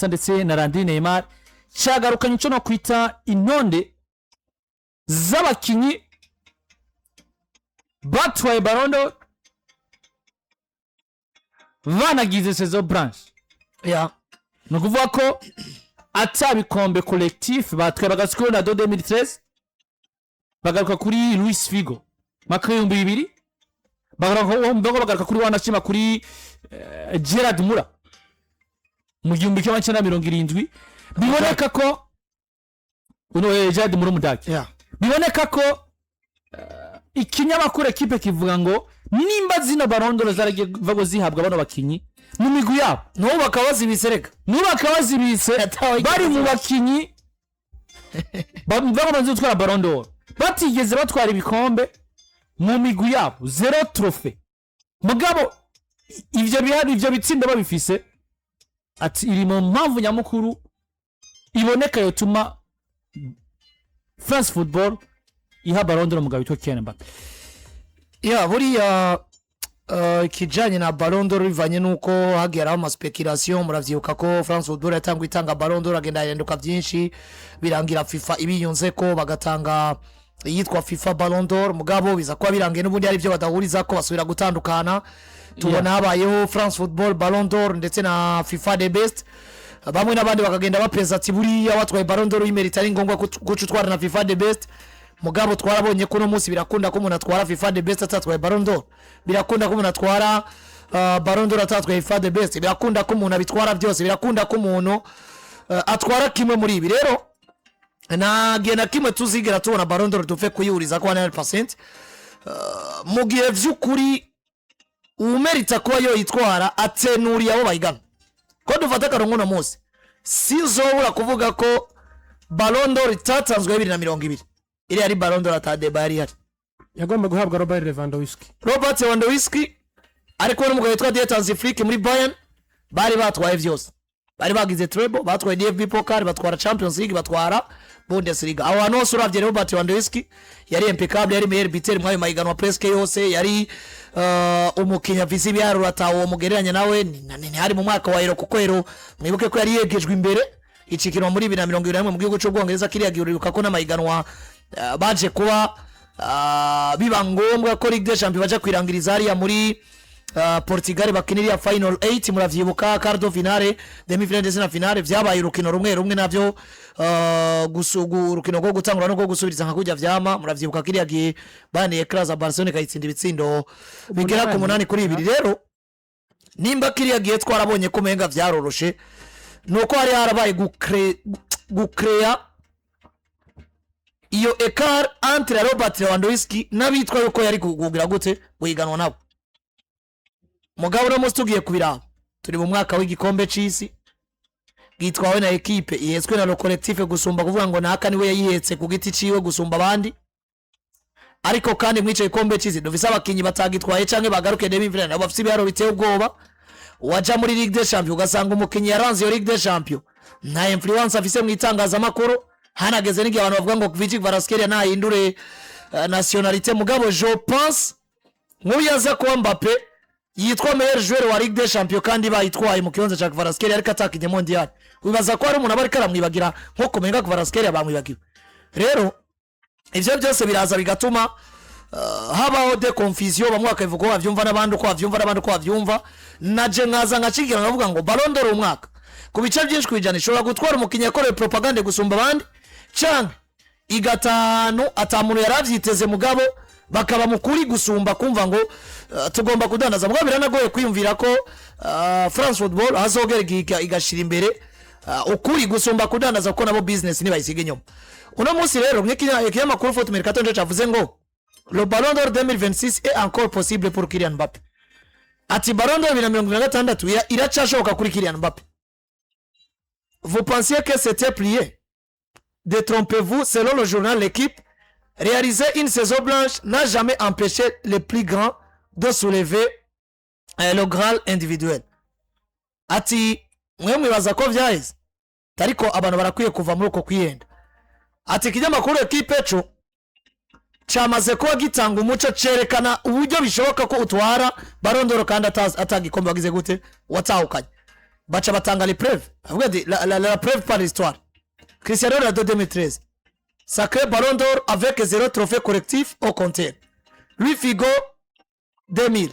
Ndetse na Landry Neymar cyagarukanye icyo no kwita intonde z'abakinyi batwaye Ballon d'Or banagize saison blanche. Ni ukuvuga ko atabikombe collectif batwaye. Bagaruka kuri Ronaldo 2013, bagaruka kuri Luis Figo mwaka w'2000, bagaruka kuri wanashima kuri Gerard Mura mu 1970. Biboneka ko uno Gerard Mura umudage, biboneka ko ikinyamakuru Ekipe kivuga ngo nimba zino Ballon d'Or zaragiye ngo zihabwa bano bakinyi mu migwi yabo, n'ubu bakaba bazibitse reka. N'ubu bakaba bazibitse. Yatawe. Bari mu bakinyi bamaze gutwara Ballon d'Or batigeze batwara ibikombe mu migwi yabo, zéro trophée. Mugabo ivyo bihari, ivyo bitsinda babifise, ati iri mu mpamvu nyamukuru iboneka yotuma France Football iha Ballon d'Or umugabo witwa Kylian Mbappe. Ya, buriya ikijanye na Ballon d'Or bivanye n'uko hagiye haraho ama spéculations. Muravyibuka ko France Football yatangwa itanga Ballon d'Or, agenda yahinduka byinshi, birangira FIFA ibiyunze ko bagatanga iyitwa FIFA Ballon d'Or. Mugabo biza kuba birangiye n'ubundi hari ibyo badahuriza ko basubira gutandukana. Tubona habayeho France Football Ballon d'Or ndetse na FIFA The Best. Bamwe n'abandi bakagenda bapeza ati buriya watwaye Ballon d'Or y'imerita ari ngombwa guca utwara na FIFA The Best. Mugabo twarabonye ko uno munsi birakunda ko umuntu atwara FIFA The Best atatwaye Ballon d'Or, birakunda ko umuntu atwara Ballon d'Or atatwaye FIFA The Best, birakunda ko umuntu abitwara byose, birakunda ko umuntu atwara kimwe muri ibi. Rero nta gihe na kimwe tuzigera tubona Ballon d'Or dupfe kuyihuriza ko 100%, mu gihe vy'ukuri umerita kuba yoyitwara atsenuriye abo bayigana. Ko dufata akarongo uno munsi, sinzobura kuvuga ko Ballon d'Or itatanzwe 2020, iriya ari Ballon d'Or ata débat yari ihari. Yagomba guhabwa Robert Lewandowski. Robert Lewandowski, ariko n'umugabo witwa Dieter Hansi Flick muri Bayern bari batwaye vyose, bari bagize treble, batwaye DFB Pokal, batwara Champions League, batwara Bundesliga. Aho hantu hose uravye, Robert Lewandowski yari impeccable, yari meilleur buteur muri ayo mahiganwa presque yose, yari umukinnyi afise ibiharuro atawo mugereranya nawe. Ntihari mu mwaka wa Euro, kuko Euro mwibuke ko yari yegejwe imbere, icikinwa muri 2021 mu gihugu c'Ubwongereza. Kiriya gihe uribuka ko n'amahiganwa baje kuba biba ngombwa ko Ligue des Champions baja kwirangiriza hariya muri Portugal, bakina iriya final 8. Muravyibuka quart de finale, demi finale ndetse na finale vyabaye urukino rumwe rumwe navyo, urukino rwo gutangura no rwo gusubiriza nka kurya vyama. Muravyibuka kiriya gihe baniye Clasa Barcelona ikayitsinda ibitsindo bigera ku 8-2. Rero nimba kiriya gihe twarabonye ko umenga vyaroroshe, nuko hari harabaye gucréa iyo écart entre Robert Lewandowski n'abitwa yuko yari kugira gute guhiganwa nabo. Mugabo uno munsi tugiye kubiraba, turi mu mwaka w'igikombe c'isi gitwawe na ekipe ihetswe na le collectif gusumba kuvuga ngo naka niwe yayihetse ku giti ciwe gusumba abandi. Ariko kandi mw'ico gikombe c'isi dufise abakinyi batagitwaye canke bagaruke demi finale nabo bafise ibiharuro biteye ubwoba. Waja muri Ligue des Champions ugasanga umukinyi yaranze iyo Ligue des Champions nta influence afise mu itangazamakuru. Hanageze n'igihe abantu bavuga ngo Kvicha Kvaratskhelia nahindure nationalité. Mugabo je pense nk'uyu yaza kuba Mbappe yitwa meilleur joueur wa Ligue des Champions kandi bayitwaye mu kibanza ca Kvaratskhelia, ariko atakinye mondial, wibaza ko hari umuntu aba ariko aramwibagira nko kumenga Kvaratskhelia bamwibagiwe? Rero ivyo byose biraza bigatuma habaho des confusions, bamwe bakabivuga uko bavyumva n'abandi uko bavyumva n'abandi uko bavyumva. Naje nkaza nkacikira nkavuga ngo Ballon d'Or umwaka ku bice byinshi ku ijana ishobora gutwara umukinnyi yakorewe propagande gusumba abandi, canke igatanu ata muntu yari avyiteze, mugabo bakaba mukuri gusumba kumva ngo tugomba kudandaza. Mugabo biranagoye kwiyumvira ko France Football hazogera igihe igashira imbere ukuri gusumba kudandaza, kuko nabo business ntibayisiga inyuma. Uno munsi rero nk'ikinyamakuru Foot Mercato nico cavuze ngo le Ballon d'Or 2026 est encore possible pour Kylian Mbappe. Ati Ballon d'Or 2026 iracashoboka kuri Kylian Mbappe. Vous pensiez que c'était plié? Détrompez-vous, selon le journal L'Équipe, réaliser une saison blanche n'a jamais empêché les plus grands de soulever le Graal individuel. Ati mwe mwibaza ko vyaheze, ariko abantu barakwiye kuva muri uko kwihenda. Ati ikinyamakuru Ekipe co cyamaze kuba gitanga umuco, cerekana uburyo bishoboka ko utwara Ballon d'Or kandi atagikombe wagize gute watahukanye. Baca batanga les preuves, avuga ati la preuve par l'histoire: Cristiano Ronaldo, 2013, sacré Ballon d'Or avec zéro trophée collectif au compteur. Luis Figo, 2000,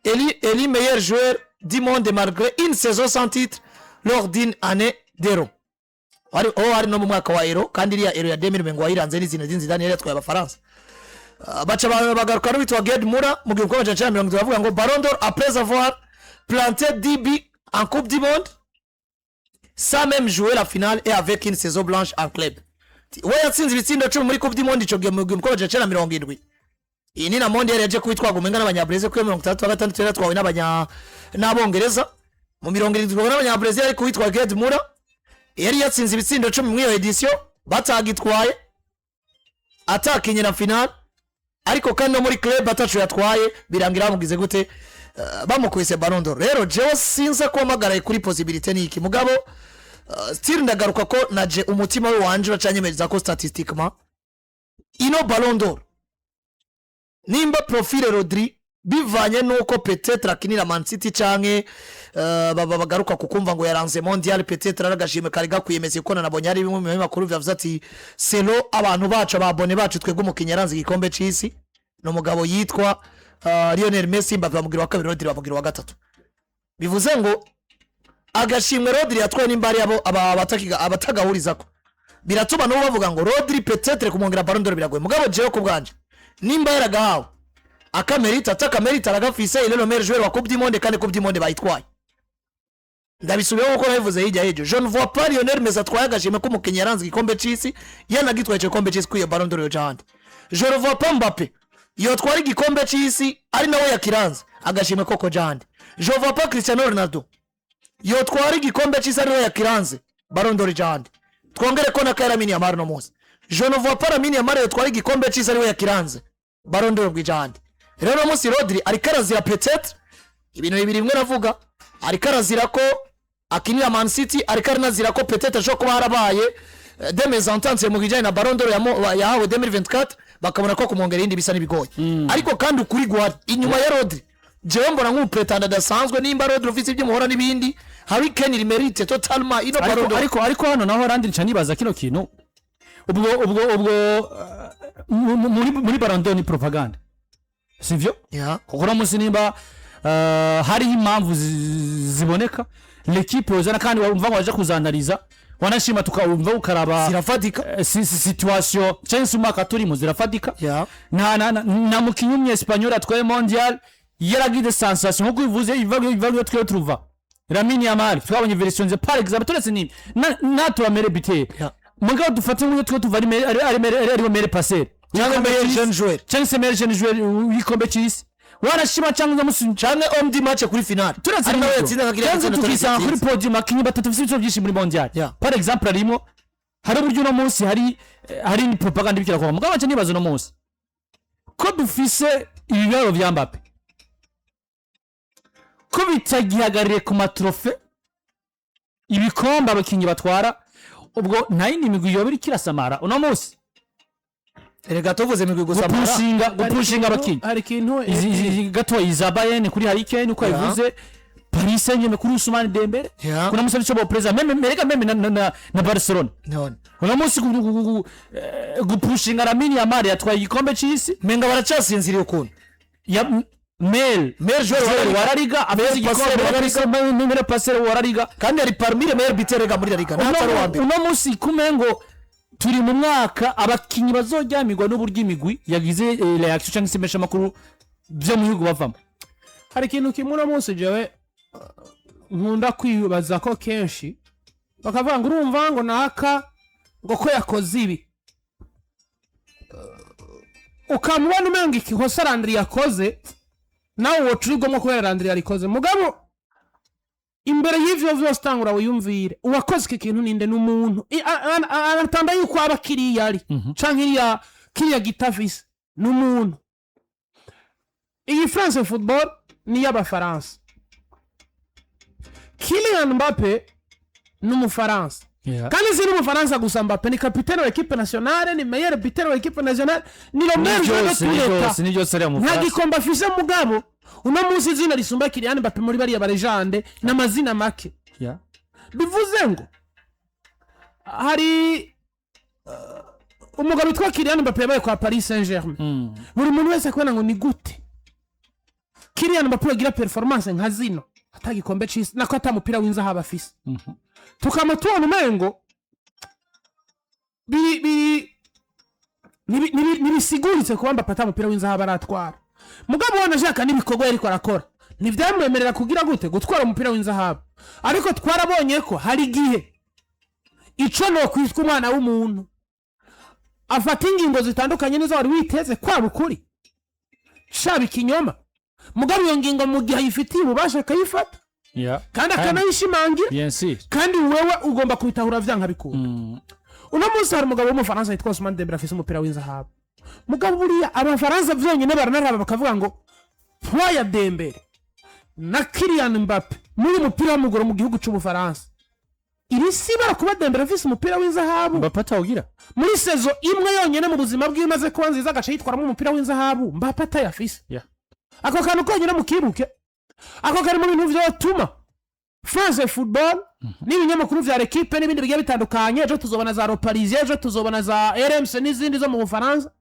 élu meilleur joueur du monde malgré une saison sans titre lors d'une année d'Euro. Hari oh, hari no mu mwaka wa Euro, kandi iriya Euro ya 2000 ngo wayiranze ni Zinedine Zidane, yari yatwaye Abafaransa. Ah, baca bagaruka n'uwitwa Gerd Müller mu 1970, bavuga ngo Ballon d'Or après avoir planté 10 buts en Coupe du Monde sans même jouer la finale et avec une saison blanche en club. We yatsinze ibitsindo 10 muri Coupe du Monde ico gihe mu 1970. Iyi ni na Mondial yaje kubitwaga umenga n'Abanyabrezil, kuri 66 yari yatwawe n'abanya n'Abongereza, mu 70 n'Abanyabrezil, ariko witwa Gerd Müller yari yatsinze ibitsindo 10 muri iyo édition batagitwaye, atakinye na finale, ariko kandi no muri club atacu yatwaye. Birangira bamugize gute? Bamukubise Ballon d'Or. Rero jewe sinza kuhamagaraye kuri possibilité niki, mugabo still ndagaruka ko naje umutima we wanje uracanyemeza ko statistiquement ino Ballon d'Or, nimba profil Rodri bivanye nuko peut-être akinira Man City canke bagaruka kukumva ngo yaranze Mondial, peut-être ari agashimwe kari gakwiye Messi, kuko nanabonye hari bimwe mu binyamakuru byavuze ati selo abantu bacu, ababone bacu, twebwe umukinnyi yaranze igikombe c'isi ni umugabo yitwa Lionel Messi. Mbappe bamugira wa kabiri, Rodri bamugira wa gatatu. Bivuze ngo agashimwe Rodri yatwaye, nimba ari abo abatagahurizako, biratuma n'ubu bavuga ngo Rodri peut-être kumwongera Ballon d'Or biragoye. Mugabo jewe ku bwanje, nimba yaragahawe, akamerita atakamerita, aragafise. Il est le meilleur joueur wa Coupe du Monde, kandi Coupe du Monde bayitwaye. Ndabisubiyeho kuko nabivuze hirya y'ejo: je ne vois pas Lionel Messi atwaye agashimwe k'umukinnyi yaranze igikombe c'isi, yanagitwaye ico gikombe c'isi, kuri iyo Ballon d'Or yoja ahandi. Je ne vois pas Mbappe yotwara igikombe c'isi ari nawe yakiranze, agashimwe koko koja ahandi. Je ne vois pas Cristiano Ronaldo yotwara igikombe c'isi ari nawe yakiranze, Ballon d'Or ija ahandi. Twongere ko na Lamine Yamal no munsi, je ne vois pas Lamine Yamal yotwara igikombe c'isi ari we yakiranze, Ballon d'Or bwija ahandi. Rero uno munsi Rodri ariko arazira peut-être ibintu bibiri. Bimwe navuga, ariko arazira ko akinira Man City, ariko aranazira ko peut-être ashobora kuba harabaye des mésententes mu bijyanye na Ballon d'Or yahawe 2024, bakabona ko kumwongera iyindi bisa n'ibigoye. Ariko kandi ukuri guhari inyuma ya Rodri, jewe mbona nk'umu prétendant adasanzwe. Nimba Rodri ufite ibyo muhora n'ibindi, Harry Kane il mérite totalement ino ariko Ballon d'Or. Ariko hano naho randi nca nibaza kino kintu: ubwo muri Ballon d'Or ni propagande, sivyo? Yeah. Kuko uno munsi nimba hariho impamvu ziboneka, L'Equipe yozana kandi wumva ngo waje kuzanariza, wanashima tukawumva ukaraba zirafatika. Situation cyangwa se umwaka turimo zirafatika. Yeah. Nta mukinnyi w'umunyesipanyoli atwaye Mondial yaragize sensation nkuko bivuze iva twe turuva Lamine Yamal, twabonye version ze par exemple, turetse ni natura meilleur buteur. Yeah. Mugabo dufate nk'uyo twe tuva ari meilleur passeur Cyangwa meilleur jeune joueur. Cyangwa se meilleur jeune joueur w'igikombe cy'isi, wanashima cyangwa musi Canke homme du match kuri finale, turetse ari nawe n'ibyo, yatsinda nka kiriya cyangwa gitsinda. tukisanga kuri Yatsinze. podium abakinnyi batatu bafite ibitego byinshi muri Mondial Yeah. par exemple, harimo hari uburyo uno munsi hari propaganda ibikira kwa mugabo. Nca nibaza uno munsi ko dufise ibibazo vya Mbappe, ko bitagihagarariye ku ma trophées, ibikombe abakinnyi batwara, ubwo nta yindi migwi yoba iriko irasamara uno munsi? Erega tuvuze imigwi gusa. Gupushinga abakinnyi. Hari ikintu Izi gato iza Bayern kuri Harry Kane uko yabivuze, Paris Saint-Germain kuri Ousmane Dembele, kuna musi arico bopreza même merega même na Barcelona None uno munsi gupushinga Lamine Yamal yatwaye igikombe c'isi. Menga baracyasinziriye ukuntu. Ya Mel Meilleur joueur wa La Liga. Wa La Liga afite Meilleur passeur wa La igikombe, meilleur passeur wa La Liga. Kandi ari parmi les meilleurs buteurs rega muri La Liga, ntatari uwa mbere. Uno munsi kumengo turi mu mwaka abakinnyi bazoryamirwa n'uburyo imigwi yagize reaction cyangwa se impeshamakuru byo mu bihugu bavamo. Hari ikintu kimwe uno munsi jewe nkunda kwibaza ko kenshi bakavuga ngo urumva ngo naka ngo ko yakoze ibi, ukamubona umenga ikikosa Landry yakoze nawe woca kubera Landry yarikoze. Mugabo imbere y'ivyo vyose tangura wiyumvire uwakoze iki kintu ninde? N'umuntu aratanda yuko aba kiriya ari canke iriya kiriya gita afise n'umuntu. Iyi France Football ni iy'Abafaransa. Kylian Mbappe ni Umufaransa, kandi si n'Umufaransa gusa. Mbappe ni kapitene wa équipe nationale, ni meilleur buteur wa équipe nationale, ni le meilleur joueur de byose tous ni les temps. Byose ni byose ariya Nta Mufaransa. gikombe afise, mugabo uno munsi izina risumba Kylian Mbappe muri bariya ba légende n'amazina make. Bivuze ngo hari umugabo witwa Kylian Mbappe yabaye kwa Paris Saint-Germain. Buri muntu wese akubona ngo ni gute Kylian Mbappe yagira performance nka zino atagikombe c'isi, nako atamupira w'inzahabu afise. Tukama tubona umengo biri biri ntibisiguritse kuba Mbappe atamupira w'inzahabu aratwara. Mugabo ubona ashaka n'ibikorwa yariko arakora ntibyamwemerera kugira gute gutwara umupira w'inzahabu. Ariko twarabonye ko hari igihe ico nokwitwa umwana w'umuntu afata ingingo zitandukanye n'izo wari witeze, kwaba ukuri shaba ikinyoma, mugabo iyo ngingo mu gihe ayifitiye ububasha akayifata kandi akanayishimangira. Bien sûr. Kandi wewe ugomba kubitahura vyanka bikunda. Uno munsi hari umugabo w'Umufaransa yitwa Ousmane Dembele afise umupira w'inzahabu. Mugabo buriya Abafaransa vyonyene baranaraba bakavuga ngo poids ya Dembele na Kylian Mbappe muri mupira w'amaguru mu gihugu c'Ubufaransa iri si bara kuba Dembele afise umupira w'inzahabu. Mbappe atawugira. Muri saison imwe yonyene mu buzima bwiwe imaze kuba nziza, agaca yitwaramo umupira w'inzahabu, Mbappe atayafise. Ako kantu konyine mukibuke, ako kari mu bintu vyotuma France Football n'ibinyamakuru vya L'Equipe n'ibindi bigiye bitandukanye, ejo tuzobona za Le Parisien, ejo tuzobona za RMC n'izindi zo mu Bufaransa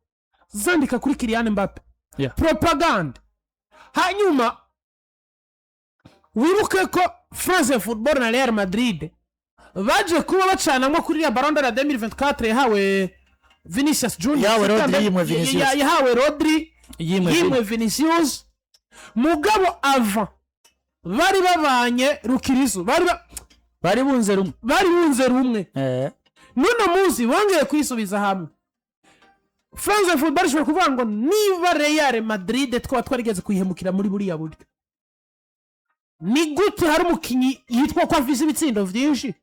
zandika kuri Kylian Mbappe. Propaganda. Hanyuma wibuke ko France Football na Real Madrid baje kuba bacanamwo kuri iriya Ballon d'Or ya 2024 yahawe Vinicius Junior. Yahawe Rodri, yimwe Vinicius. Yahawe Rodri, yimwe. Yimwe Vinicius. Mugabo ava bari babanye rukirizo, bari bari bunze rumwe. Bari bunze rumwe. N'uno munsi bongeye kwisubiza hamwe. France Football ishobora kuvuga ngo niba Real Madrid twaba twarigeze kuyihemukira muri buriya buryo, ni gute hari umukinnyi yitwa ko afise ibitsindo vyinshi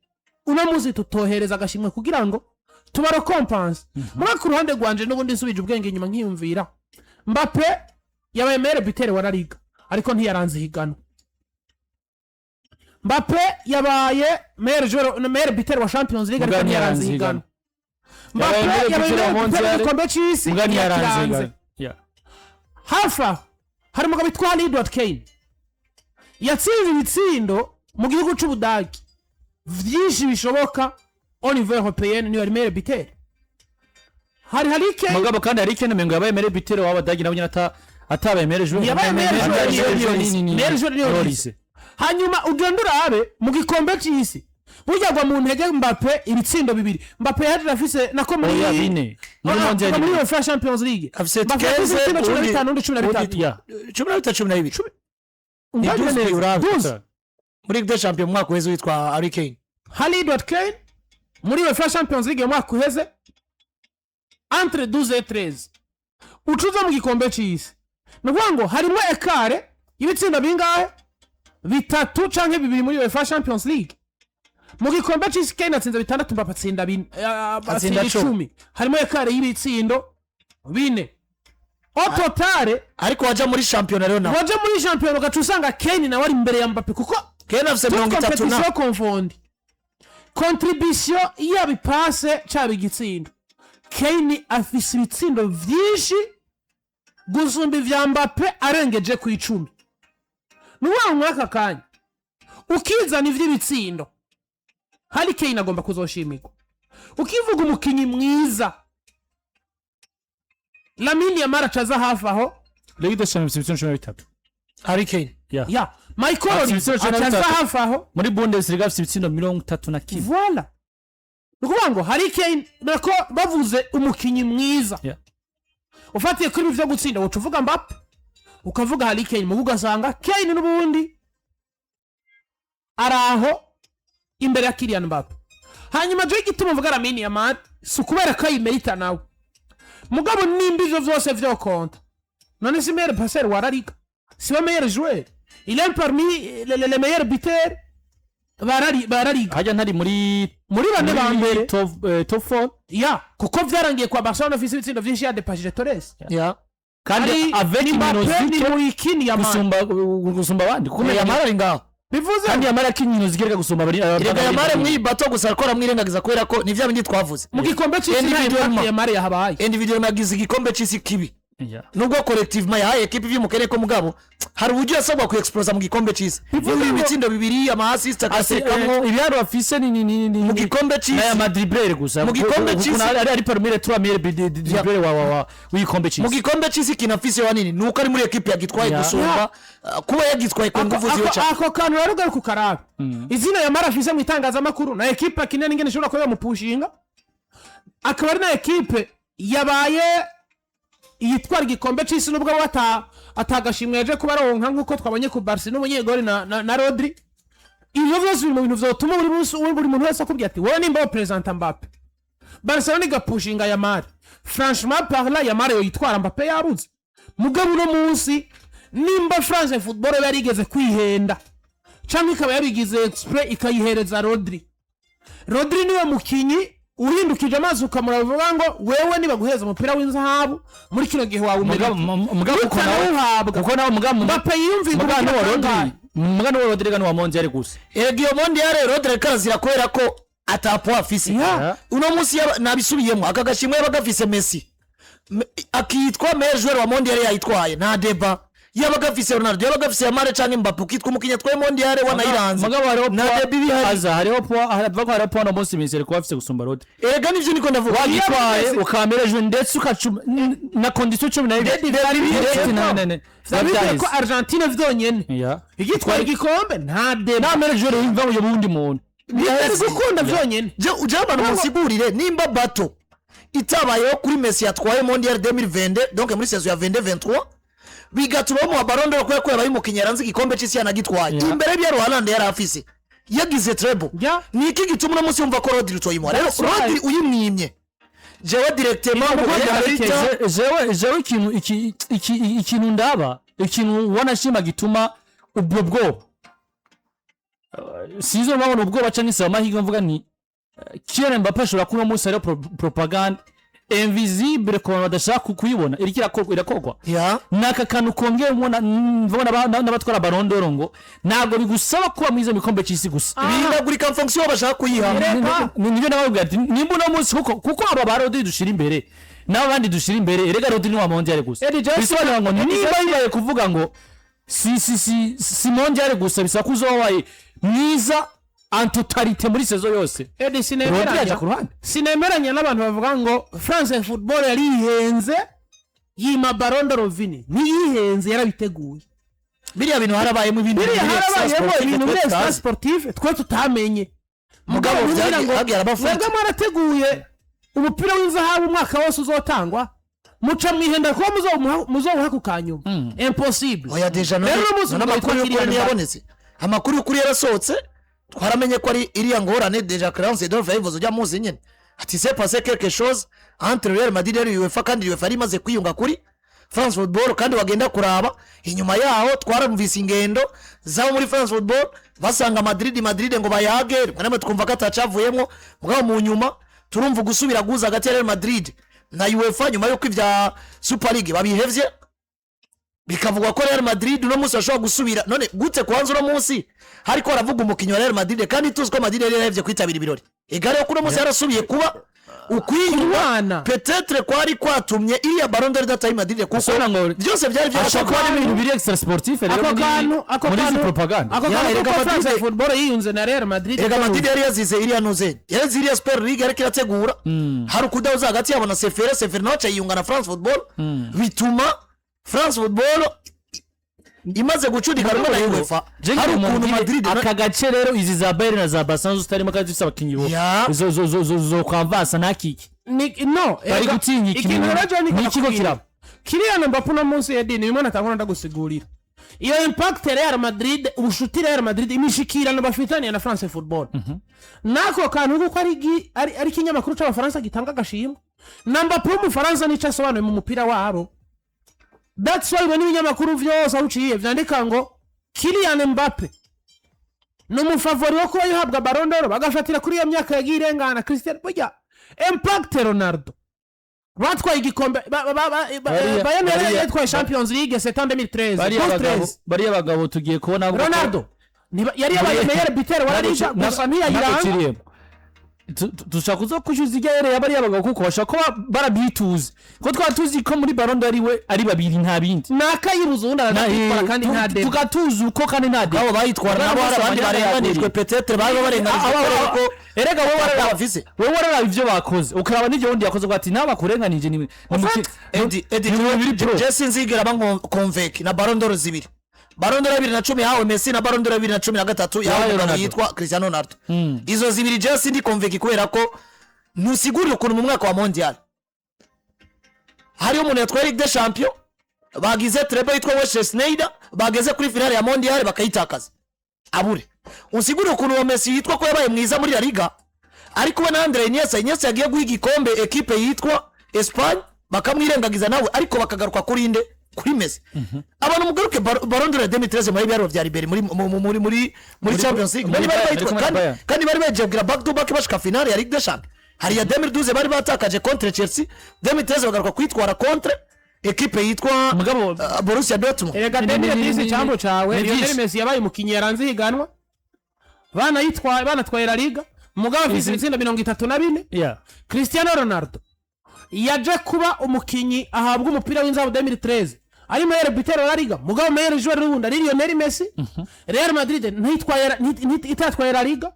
uno munsi tutohereza agashimwe kugira ngo tubarécompense? Muri ku ruhande rwanje, n'ubundi nsubije ubwenge inyuma nkiyumvira, Mbappe yabaye meilleur buteur wa La Liga ariko ntiyaranze ihiganwa. Mbappe yabaye meilleur joueur, meilleur buteur wa Champions League ariko Muga ntiyaranze ntiyaranze ihiganwa. ihiganwa. Mbappe Yabaye yabaye meilleur buteur wa meilleur buteur Mondial. w'igikombe c'isi, Muga ntiyaranze ntiyakiranze. ihiganwa. Hafi aho hari umugabo witwa Edward Kane yatsinze ibitsindo mu gihugu c'Ubudagi vyinshi bishoboka au niveau européen, niyo yari meilleur buteur. Hari Kane. Mugabo kandi hari Kane mengo yabaye meilleur buteur w'Abadagi nabo nyine atabaye meilleur joueur. Yabaye meilleur joueur ni Olise. Meilleur joueur ni Olise. Hanyuma ugenda urabe mu gikombe c'isi, burya gwa mu ntege Mbappe ibitsindo bibiri. Mbappe yaje afise nako muri Oya, bine muri Ah, Mondial. muri UEFA Champions League Afise Mbappe afise 15, ibitsindo cumi na bitanu, undi 13. 13, 12. Ni Umva 12. neza. Urabe. 12. Muri Ligue des Champions mu mwaka uheze witwa Harry Kane. Harry Edward Kane muri UEFA Champions League mu mwaka uheze entre 12 et 13. Ucuza mu gikombe c'isi, ni ukuvuga ngo harimo écart y'ibitsindo bingahe? Bitatu canke bibiri muri UEFA Champions League. Mu gikombe c'isi Kane atsinze bitandatu, Mbappe atsinda bine, atsinda Atsinda 10. 10. Harimo écart y'ibitsindo bine au total. Ariko waja muri shampiyona rero nawe, waje muri shampiyona ugaca usanga Kane nawe ari imbere ya Mbappe kuko Kane afise toute 30 na compétition confondue, contribution yaba ipasse caba igitsindo, Kane afise ibitsindo vyinshi gusumba ivya Mbappe arengeje ku 10. Ni ukuvuga ngo mw'aka kanya ukizana ivy'ibitsindo, hari Kane agomba kuzoshimirwa. Ukivuga umukinyi mwiza, Lamine Yamal acaza hafi aho. Ligue des Champions ibitsindo 13. Harry Kane. Ya Michael Afise Olise ibitsindo cumi na acaza bitatu. hafi aho. Muri Bundesliga afite ibitsindo 31. Voilà, ni ukuvuga ngo hari Kane nako bavuze umukinyi mwiza. Ufatiye kuri ibi vyo gutsinda, uca uvuga Mbappe, ukavuga Harry Kane, mugo ugasanga Kane n'ubundi ari aho imbere ya Kylian Mbappe. Hanyuma je igituma mvuga Lamine Yamal si ukubera ko ayimerita nawe, mugabo nimba ivyo vyose vyokonta, none si meilleur passeur wa La Liga, si we meilleur joueur, il est parmi les meilleurs buteurs ba La Liga? Hajya ntari muri Muri bane ba mbere. Top 4. Ya, kuko vyarangiye kwa Barcelona afise ibitsindo vyinshi, yadepashije Torres. Kandi Ari avec ni Mbappe, inkino ni zike Muiki, ni Yamal. gusumba abandi kuko Yamal ari ngaho. Bivuze kandi Yamal akina inkino zigereka gusumba abari. Erega Yamal mw'iyi bato gusa arakora mwirengagiza kubera ko ni vya bindi twavuze. Mu gikombe c'isi nta Individuellement. impact Yamal yahabaye. Individuellement yagize igikombe c'isi kibi. Nubwo collectivement yahaye ekipe ivy'umukene, ko mugabo hari uburyo yasabwa ku explosa mu gikombe c'isi. Bivuze ngo- Ibitsindo bibiri, ama assist agasekamwo Ibiharuro afise ni mu gikombe n'aya c'isi. ma dribbleur gusa. Mu gikombe c'isi- Ari parmi les 3 meilleurs dribbleurs wa w'igikombe c'isi. Mu gikombe c'isi, ikintu afise wanini ni uko ari muri ekipe yagitwaye gusumba kuba yagitwaye ku nguvu ziwe cyane. Ako kantu rero ugaruka ukarabe izina Yamara afise mu itangazamakuru na ekipe akinira n'ingene ishobora kuba yamupushinga, akaba ari na ekipe yabaye yitwara igikombe c'isi, nubwo we atagashimwe yaje kuba aronka nk'uko twabonye ku Barca n'umunyegori na Rodri. Ivyo vyose biri mu bintu vyotuma buri munsi buri muntu wese akubwira ati: "Wowe nimba wopresenta Mbappe, Barcelona igapushinga Yamari, franchement parlant, Yamari yoyitwara Mbappe yabuze." Mugabo uno munsi, nimba France Football yari yarigeze kwihenda canke ikaba yabigize exprès ikayihereza Rodri, Rodri niwe mukinyi uhindukije amazi ukamura uvuga ngo: "Wewe nibaguhereza umupira w'inzahabu muri kino gihe wawumenya." Mugabo kuko nawe Utanawuhabwa. Kuko nawe mugabo Mbappe yiyumviye mugabo umupira wa Rodri kangahe? Mugabo wa Rodri ni wa mondial gusa. Erega iyo mondial Rodri ariko arazira kubera ko atapo afise. Uno munsi nabisubiyemo, aka gashimwe yabaga afise Messi, akitwa meilleur joueur wa mondial yayitwaye, nta débat. Yabaga afise Ronaldo, yabaga afise Yamal canke Mbappe, ukitwa umukinnyi atwaye mondial wanayiranze, Mugabo hariho nta débat ibihari. Aza hariho poa, haravuga ko hariho poa no munsi Messi kuba afise gusumba Rodri. Erega nivyo niko ndavuga. Wagitwaye ukamera ejo ndetse ukacuma na condition 12 direct Bivuze ko Argentine vyonyene igitwara igikombe, nta débat. Na meilleur joueur yumva ngo wundi muntu. Bitari gukunda vyonyene. Je abantu musigurire, nimba bato itabayeho kuri Messi yatwaye mondial 2022, donc muri saison ya 22 23, bigatuma bamuha Ballon d'Or kubera ko yabaye umukinnyi yaranze igikombe c'isi yanagitwaye imbere y'ibyo Haaland yari afise yagize treble, ni iki gituma uno munsi wumva ko Rodri utoyimuha rero? That's why. Rodri uyimwimye, jewe directement Iri mu Jewe ikintu iki ikintu ndaba, ikintu ubona shima gituma ubwo bwoba, sinzi urabona ubwoba cyangwa se amahirwe, mvuga ni Kylian Mbappe ashobora kuba uno munsi hariho propagande invisible ku bantu badashaka kuyibona iriko irakorwa. N'aka kantu kongeye ubona mvubona n'abatwara Ballon d'Or ngo ntabwo bigusaba kuba mwiza mu gikombe cy'isi gusa. Bihindagurika en fonction bashaka kuyiha. Nibyo nababwira ati nimba uno munsi kuko aba ba Rodri dushira imbere n'abandi dushira imbere, erega Rodri ni wa mondial gusa. Eddie Johnson- Bisobanura ngo Eddie niba Johnson- bibaye kuvuga ngo si mondial gusa, bisaba ko uzoba wabaye mwiza en totalité muri saison yose. Eddie, Rodri sinemeranya yaja ku ruhande. Sinemeranya n'abantu bavuga ngo France Football yarihenze yima Ballon d'Or Vini. Ntiyihenze, yarabiteguye. Biriya bintu harabayemo ibintu Biriya biri extra harabayemo sportive ibintu twe muri extra tutazi. sportive twe tutamenye. Mugabo ntugira ngo hagiye haraba mwebwe mwarateguye umupira w'inzahabu umwaka wose uzotangwa, muca mwihenda kuba muzowuha ku kanyuma, impossible. Oya, déjà none Rero uno munsi none umugabo amakuru witwa y'ukuri Kylian Mbappe. ntiyabonetse, amakuru y'ukuri yarasohotse, twaramenye ko ari iriya ngorane. Déjà Clarence Seedorf yabivuze ujya muzi nyine ati: "C'est passé quelque chose entre Real Madrid et UEFA", kandi UEFA yari imaze kwiyunga kuri France Football. Kandi wagenda kuraba inyuma yaho, twaramvise ingendo zabo muri France Football basanga Madrid ngo bayage, rimwe na rimwe twumva ko atacavuyemo. Mugabo mu nyuma turumva gusubira guhuza hagati ya Real Madrid na UEFA nyuma y'uko ibya Super League babihevye, bikavugwa ko Real Madrid uno munsi bashobora gusubira. None gute kubanza uno munsi hariko haravuga umukinnyi wa Real Madrid, kandi tuzi ko Madrid yari yarahevye kwitabira ibirori? Ega rero ko uno munsi yarasubiye kuba ukwiyunga Kurwana. peut-être kwari kwatumye iriya Ballon d'Or idataye Madrid, kuko Bisobanura ngo byose byari ashobora kuba ari ibintu biri extra sportif rero Ako kantu ako muri izi kantu propaganda. ako Ya, kantu erega kuko Madrid- France Football yiyunze na Real Madrid. Erega Madrid yari yazize iriya nuze, yari iriya Super League yariko irategura, hari ukudahuza hagati yabo na Ceferin. Ceferin nawe aca yiyunga na France Football, bituma France Football imaze gucudika rumwe na UEFA, hari ukuntu Madrid Aka gace rero, izi za Bayern na za Barca zo zitarimo kandi zifite abakinnyi bo zo kwamvasa ntakiki Ni no bari erega, gutinya ikintu ikintu rero John n'ikigo nakubwira. kiraba. Kylian Mbappe uno munsi, Edi, ni bimwe natangwa ndagusigurira iyo impact Real Madrid, ubushuti Real Madrid, imishikirano bafitaniye na France Football, n'ako kantu kuko ari ikinyamakuru c'Abafaransa gitanga agashimwe, na Mbappe w'Umufaransa nico asobanuye mu mupira wabo. That's why ubona ibinyamakuru vyose aho uciye vyandika ngo Kylian Mbappe ni umu favori wo kuba yahabwa Ballon d'Or, bagafatira kuri iyo myaka yagiye irengana. Cristiano burya impact, Ronaldo batwaye igikombe Bayern yari yatwaye Champions League, c'est en 2013. Bariya bagabo 12. Bariya bagabo tugiye kubona Ronaldo yari yabaye meilleur buteur wa La Liga gusa ntiyayiranga. Ntaguciriyemo. Dushobora kuza kwishyuza ijya yereye bariya bagabo, kuko bashobora kuba barabyituze ko twaba tuzi ko muri Ballon d'Or ari we, ari babiri, nta bindi. Nakayibuze, ubundi aranatwara kandi nta débat. Tukatuzi uko kandi nta débat. Abo bayitwara nabo hari abandi barenganijwe, peut-être baba barenganijwe kubera ko Erega wowe wararaba bafise. Wowe wararaba ivyo bakoze, ukaraba n'ivyo wundi yakoze, ukavuga ati nawe bakurenganije ni Eddie, ni biri pro. Je sinzigera bankonveke na Ballon d'Or zibiri: Ballon d'Or ya 2010 yahawe Messi na Ballon d'Or ya 2013 yahawe Yahawe umugabo Ronaldo. yitwa Cristiano Ronaldo. Izo zibiri je sindi convaincu, kubera ko ntusigurire ukuntu mu mwaka wa Mondial hariho umuntu yatwaye Ligue des Champions, bagize treble, yitwa Wesley Sneijder, bageze kuri finale ya Mondial bakayitakaza, abure. Usigurire ukuntu uwo Messi yitwa ko yabaye mwiza muri La Liga, ariko we na Andre Iniesta, Iniesta yagiye guha igikombe ekipe yitwa Espagne, bakamwirengagiza nawe, ariko bakagaruka kuri inde? Kuri Messi. Abantu mugaruke Ballon d'Or ya 2013 muri biharuro vya Ribery muri Champions League muri bari bari Bayern, bayitwa muri kandi Bayern. Kandi bari bagiye kugira back to back, bashika finale ya Ligue des Champions. Hari ya 2012 bari batakaje contre Chelsea, 2013 bagaruka kwitwara contre ekipe yitwa Borussia Dortmund. Erega Daniel Disi, icyambu cawe. Ni Lionel byinshi. Messi yabaye umukinnyi yaranze ihiganwa, banayitwaye, banatwaye La Liga, mugabo afise ibitsinda 34. Cristiano Ronaldo yaje kuba umukinyi ahabwa umupira w'inzabu 2013 ari meilleur buteur wa La Liga, mugabo meilleur joueur n'ubundi ari Lionel Messi. Real Madrid ntitwaye itatwaye La Liga,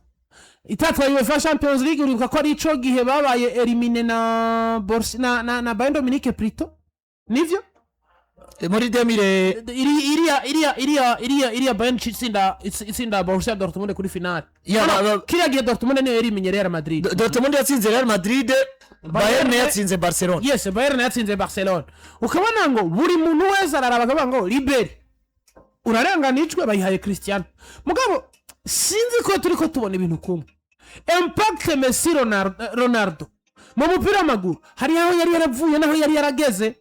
itatwaye UEFA Champions League. Uribuka ko ari ico gihe babaye éliminé na Borussia na Bayern Dominique Prito, nivyo? Muri 2000 Iriya Bayern itsinda Borussia Dortmund kuri finale. Ya, No, no, kiriya gihe Dortmund niyo yari Real Madrid. Dortmund yatsinze Real Madrid, Bayern yatsinze Barcelona. Yes, Bayern yatsinze Barcelona. Ukabona ngo buri muntu wese araraba akavuga ngo Ribery urarenganijwe, bayihaye Cristiano. Mugabo sinzi ko turi ko tubona ibintu kumwe. Impact Messi, Ronaldo mu mupira w'amaguru, hari aho yari yaravuye n'aho yari yarageze,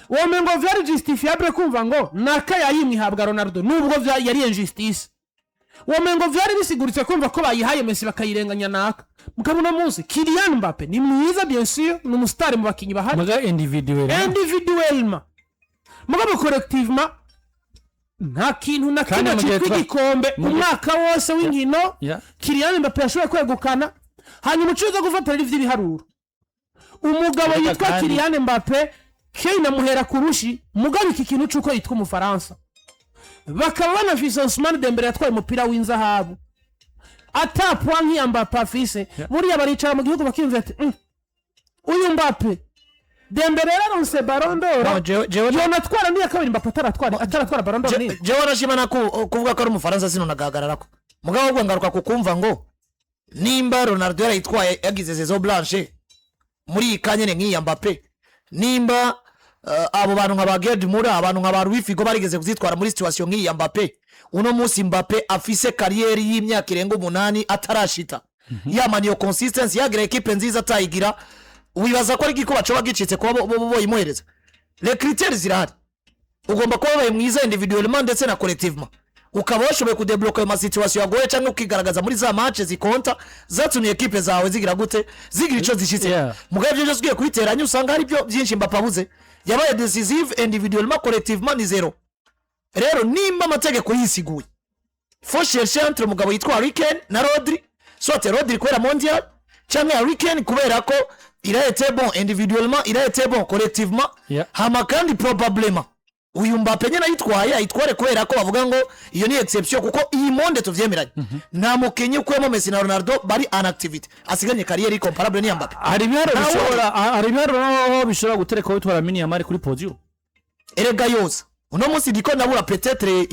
womengo vyari justifiable kumva ngo naka yayimwe ihabwa Ronaldo, nubwo yari injustice. Womengo vyari bisiguritse kumva ko bayihaye Messi bakayirenganya naka. Mugabo uno munsi Kylian Mbappe ni mwiza, bien sûr, ni umusitari mu bakinyi bahari. Muga individuel. Individuellement, mugabo collectivement nta kintu na Kandi kimwe mu gihe cyitwa igikombe umwaka wose w'inkino Kylian Mbappe yashoboye kwegukana. Hanyuma ucuza gufata rero ivy'ibiharuro, umugabo Reka yitwa Kylian Mbappe, Kane amuhera ku rushi. Mugabo iki kintu c'uko yitwa Umufaransa, bakaba banafise Ousmane Dembele yatwaye umupira w'inzahabu, atapwa nk'iya Mbappe afise, buriya baricara mu gihugu bakiyumvira ati: Uyu Mbappe, Dembele yararonse Ballon d'Or, No, jewe yonatwara n'iya kabiri Mbappe ataratwara Ballon d'Or nini." Jewe nashima na kuvuga ko ari Umufaransa, sino nagahagararako. Mugabo ahubwo ngaruka kukumva ngo nimba Ronaldo yarayitwaye yagize saison blanche muri iyi kanyene nk'iya Mbappe, nimba abo bantu nka ba Gerd Müller, abantu nka ba Luis Figo barigeze kuzitwara muri situation nk'iya Mbappe, uno munsi Mbappe afise carrière y'imyaka irenga 8 atarashita, yamana iyo consistency, yagira ekipe nziza atayigira, wibaza ko ari igikuba coba gicitse kuba boyimuhereza? Les critères zirahari: ugomba kuba wabaye mwiza individuellement ndetse na collectivement, ukaba washoboye kudebloka ayo masituation yagoye, cyangwa ukigaragaza muri za match zikonta zatumye ekipe zawe zigira gute, zigira ico zishitse. Mugabo ibyo byose ugiye kubiteranya, usanga hari byo byinshi Mbappe abuze. Yabaye decisive individuellement, collectivement ni zéro. Rero nimba amategeko yisiguye, faut chercher entre umugabo yitwa Harry Kane na Rodri, soit Rodri kubera Mondial, cyangwa Harry Kane kubera ko il a été bon individuellement, il a été bon collectivement. Hama kandi probablement uyu Mbappe nyine ayitwaye, ayitware kubera ko bavuga ngo iyo ni exception, kuko iyi monde tuvyemeranye, nta mukinyi ukuyemo Messi na Ronaldo bari en activité asiganye carrière comparable n'iya Mbappe. Hari ibiharuro Ntawe. bishobora, hari ibiharuro naho bishobora gutereka witwara Lamine Yamal kuri podium. Erega yose uno munsi ndiko ndabura peut-être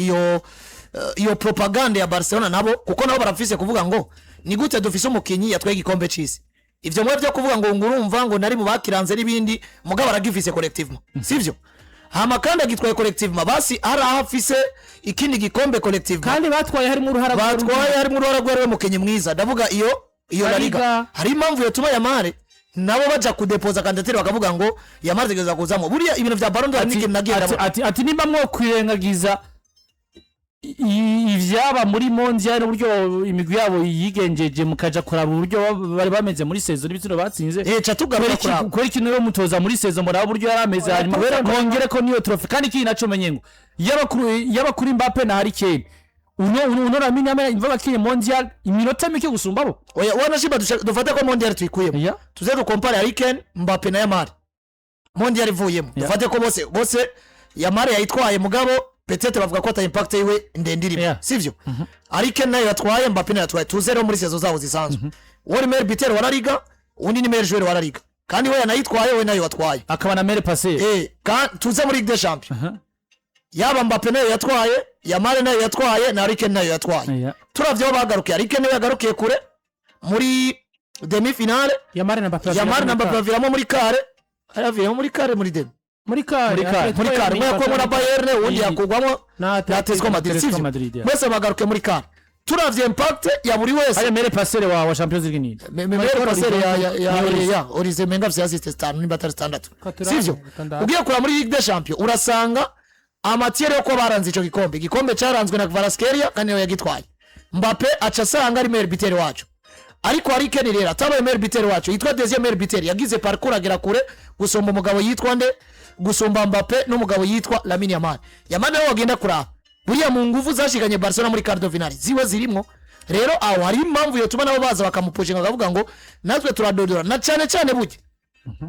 iyo propagande ya Barcelona nabo, kuko nabo barafise kuvuga ngo ni gute dufise umukinyi yatwaye igikombe c'isi, ivyo mwe byo kuvuga ngo urumva ngo nari mu bakiranze n'ibindi, mugabo aragifise collectivement, sivyo? Hama kandi agitwaye collectivement, basi hari aho afise ikindi gikombe collectivement. Kandi batwaye harimo uruhara. Batwaye harimo uruhara rwari mukinyi mwiza, ndavuga iyo La La Liga. Liga. Hari impamvu yotuma Yamal nabo baja kudepoza candidature, bakavuga ngo Yamal zigeza kuzamo. Buriya ibintu vya Ballon d'Or n'ikintu nagiye ndabona. Ati nimba mwokwirengagiza ivyaba muri Mondial n'uburyo imigwi yabo yigenjeje, mukaja kuraba uburyo bari bameze muri saison n'ibitsindo batsinze. Ca tugaruka kuraba. Kubera ikintu rero mutoza muri saison, muraba uburyo yari ameze, hanyuma mwongere ko niyo trophée. Kandi ikindi naco menye ngo yaba kuri Mbappe na Harry Kane. Uno Lamine Yamal imva bakinye mondial iminota mike gusumba bo. Oya, wanashiba dufate ko mondial tuyikuyemo, tuze dukompare Harry Kane, Mbappe na Yamal mondial ivuyemo. Dufate ko bose Yamal yayitwaye, mugabo peut-être bavuga ko ata impact yiwe ndende irimo. Sivyo? Harry Kane nayo yatwaye, Mbappe nayo yatwaye. Tuze rero muri saison zabo zisanzwe, uwo ni meilleur buteur wa La Liga, undi ni meilleur joueur wa La Liga, kandi we yanayitwaye, we nayo watwaye. Akaba na meilleur passeur. Tuze muri Ligue des Champions, yaba Mbappe nayo yatwaye, Yamal nayo yatwaye, na Harry Kane nayo yatwaye. Turavye aho bagarukiye, Harry Kane nawe yagarukiye kure muri demi finale. Yamal na Mbappe. Yamal na Mbappe baviramo muri quart, araviramo muri quart, muri demi. Muri quart. Muri quart. Muri quart, umwe yakuwemo na Bayern, uwundi yakugwamo na na Atletico Madrid. Atletico Sivyo? Madrid, yeah. Mwese bagaruke muri quart. Turavye impact ya buri wese, Haya, meilleur passeur wa Champions League ni meilleur passeur ya Ni Olise. Ya Olise, menga afise assist zitanu nimba atari zitandatu. Katura- Sivyo? Gatandatu. Ugiye kureba muri Ligue des Champions, urasanga amatiere yo kuba baranze ico gikombe, igikombe cyaranzwe na Kvaratskhelia kandi niwe yagitwaye. Mbappe aca asanga ari meilleur buteur wacu, ariko Harry Kane rero atabaye meilleur buteur wacu, yitwa deuxième meilleur buteur, yagize parcours agera kure gusumba umugabo yitwa nde, gusumba Mbappe n'umugabo yitwa Lamine Yamal. Yamal nawe wagenda kuraba buriya mu nguvu zashiganye Barcelona muri quart de finale ziwe zirimwo. Rero aho hari impamvu yotuma nabo baza bakamupushinga, bakavuga ngo natwe turadodora, na cyane cyane burya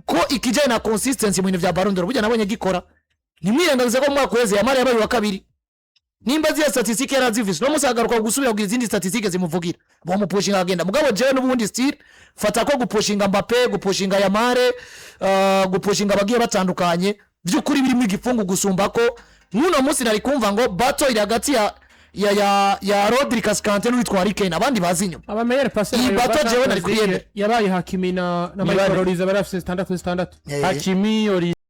ko ikijyanye na consistency mu bintu bya Ballon d'Or burya nabonye gikora. Ntimwirengagize ko mu mwaka uheze Yamal yabaye uwa kabiri. Nimba ziriya statistique yarazivise, uno munsi agaruka gusubira kugira izindi statistique zimuvugira, bamupushinga akagenda. Mugabo jewe n'ubundi still fata ko gupushinga Mbappe, gupushinga Yamal, gupushinga abagiye batandukanye, by'ukuri birimo igifungu gusumba ko nk'uno munsi nari kumva ngo battle iri hagati ya Rodri, Cascante n'uwitwa Harry Kane, abandi bazi inyuma. Aba meilleur passeur Iyi battle jewe nari kuyemera. Yabaye Hakimi na Ni Michael bane. Olise, bari bafise zitandatu zitandatu. Hakimi, Olise.